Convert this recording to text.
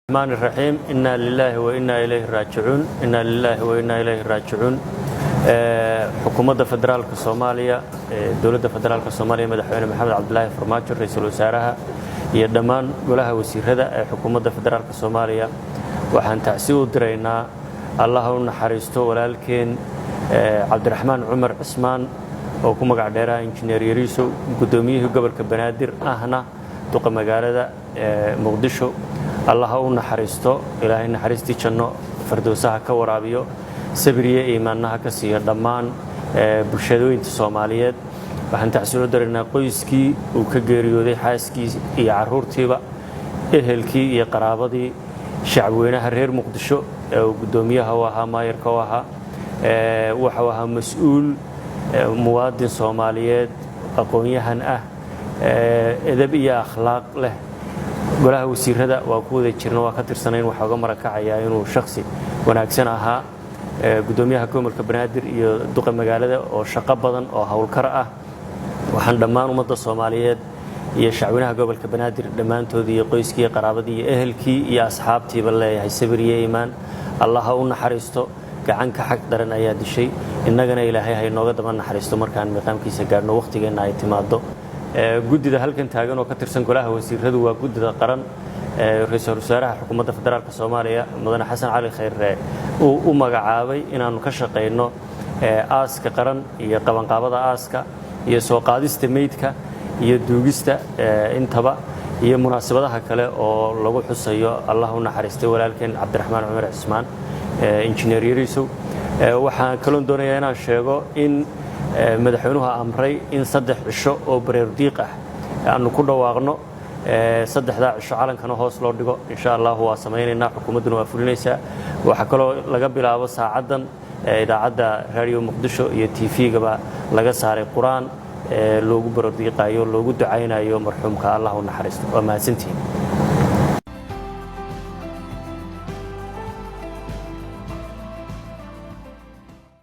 الرحمن الرحيم، إنا لله وإنا إليه راجعون، إنا لله وإنا إليه راجعون. Xukuumadda Federaalka Soomaaliya, Dowladda Federaalka Soomaaliya, Madaxweyne Maxamed Cabdilaahi Farmaajo, Ra-iisul Wasaaraha iyo dhammaan golaha wasiirada ee Xukuumadda Federaalka Soomaaliya, waxaan tacsi u diraynaa, Allaha u naxariisto, walaalkeen Cabdiraxmaan Cumar Cismaan oo ku magac dheeraha Injineer Yariisow, guddoomiyihii gobolka Banaadir ahna duqa magaalada Muqdisho. Allaha u naxariisto, Ilaahay naxariistii janno fardowsaha ka waraabiyo, sabriye iimaannaha ka siiyo dhammaan bulshadooyinta Soomaaliyeed. Waxaan tacsi u diraynaa qoyskii uu ka geeriyooday, xaaskii iyo carruurtiiba, ehelkii iyo qaraabadii, shacabweynaha reer Muqdisho ee uu guddoomiyaha u ahaa, maayarka u ahaa. Wuxuu ahaa mas-uul, muwaadin Soomaaliyeed, aqoon-yahan ah, edeb iyo akhlaaq leh. Golaha wasiirada waa ku wada jirna, waa ka tirsanayn, waxaa uga marakacayaa inuu shaksi wanaagsan ahaa. Guddoomiyaha gobolka Banaadir iyo duqa magaalada oo shaqo badan oo howlkar ah. Waxaan dhammaan ummadda Soomaaliyeed iyo shacweynaha gobolka Banaadir dhammaantood iyo qoyskii iyo qaraabadii iyo ehelkii iyo asxaabtiiba leeyahay sabir iyo iimaan. Allaha u naxariisto, gacanka xaq daran ayaa dishay. Innagana Ilaahay ha inooga daba naxariisto markaan miiqaamkiisa gaadhno, wakhtigeenna ay timaado. Guddida halkan taagan oo ka tirsan golaha wasiiradu waa guddida qaran Ra-iisul Wasaaraha Xukuumadda Federaalka Soomaaliya, Mudane Xasan Cali Khayre, uu u magacaabay inaannu ka shaqayno aaska qaran iyo qabanqaabada aaska iyo soo qaadista meydka iyo duugista intaba iyo munaasabadaha kale oo lagu xusayo Allah u naxariistay walaalkeen Cabdiraxmaan Cumar Cismaan, Injineer Yariisow. Waxaan kaloon doonayaa inaan sheego in madaxweynuhu amray in 3 cisho oo baroordiiq ah aanu ku dhawaaqno. 3-daa cisho calankana hoos loo dhigo. Insha Allahu waa samaynaynaa, xukuumadduna waa fulinaysaa. Waxaa kaloo laga bilaabo saacaddan idaacadda Radio Muqdisho iyo TV-gaba laga saaray Qur-aan loogu barordiiqayo, loogu ducaynayo marxuumka. Allah u naxariisto, waa mahadsantihiin.